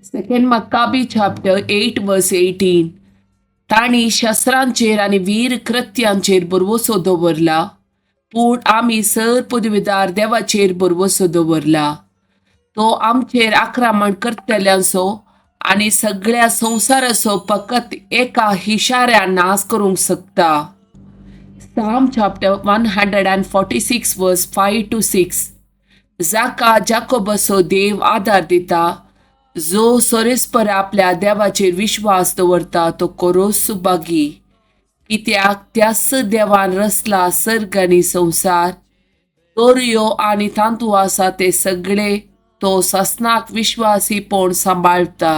Second Maccabee chapter 8 verse 18. तांणी शस्त्रांचेर आनी वीर कृत्यांचेर भरवसो दवरला, पूण आमी सर पदवीदार देवाचेर भरवसो दवरला. तो आमचेर आक्रमण करतल्यांचो आनी सगळ्या संवसाराचो फकत एका इशाऱ्यान नाश करूंक शकता. Psalm chapter 146 verse 5 to 6. जाका जाकोबाचो देव आदार दिता, जो सरेस्पर आपल्या देवाचेर विश्वास दवरता, तो खरोच सुभागी, कित्याक त्याच देवान रचला सर्ग आनी संवसार, दर्यो आनी तांतू आसा ते सगळे. तो सासणाक विश्वासीपण सांबाळटा.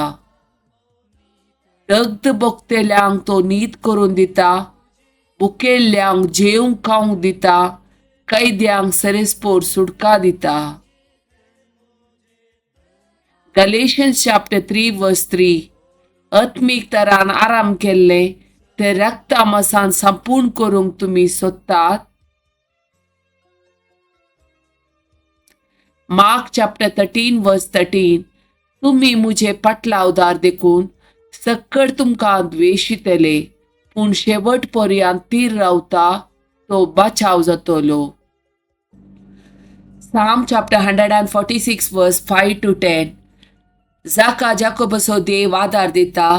दग्ध भोगतेल्यांक तो न्हीद करून दिता, भुकेल्ल्यांक जेवंक खावंक दिता, कैद्यांक सरेस्पोर सुटका दिता. Galatians chapter 3 verse 3. आत्मीक तरान आराम केल्ले ते रक्ता मासान संपूर्ण करूंक तुमी सोदतात? Mark chapter 13 verse 13. तुमी म्हजे पाटलावदार देखून सक्कड तुमकां द्वेशितले, पूण शेवट पर्यंत थीर रावता तो बचाव जातलो. Psalm chapter 146 verse 5 to 10. जाका जाकोबाचो देव आदार दिता,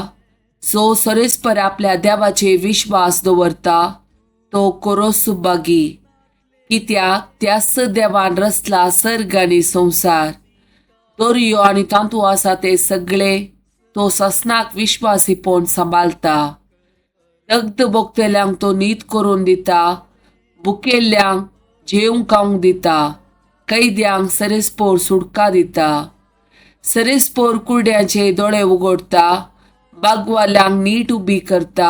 जो सरेस्पर आपल्या देवाचेर विश्वास दवरता, तो खरोच सुभागी, कित्याक त्याच देवान रचला सर्ग आनी संवसार, दर्यो आनी तांतू आसा ते सगळे. तो सासणाक विश्वासीपण सांबाळटा. दग्ध भोगतेल्यांक तो न्हीद करून दिता, भुकेल्ल्यांक जेवंक खावंक दिता, कैद्यांक सरेस्पोर सुटका दिता. सरेस्पोर कुड्ड्यांचे दोळे उगडटा, बागवाल्यांक नीट उबी करता.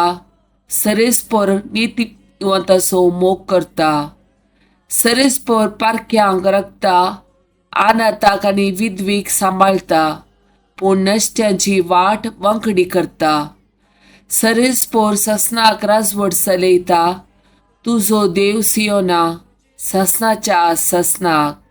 सरेस्पोर नितीवंताचो मोग करता. सरेस्पोर पारख्यांक राखता, अनाथाक आनी विधवीक सांबाळटा, पूण नश्ट्यांची वाट वांकडी करता. सरेस्पोर सासणाक राजवट चलयता तुजो देव सियोना, सासणाच्या सासणाक.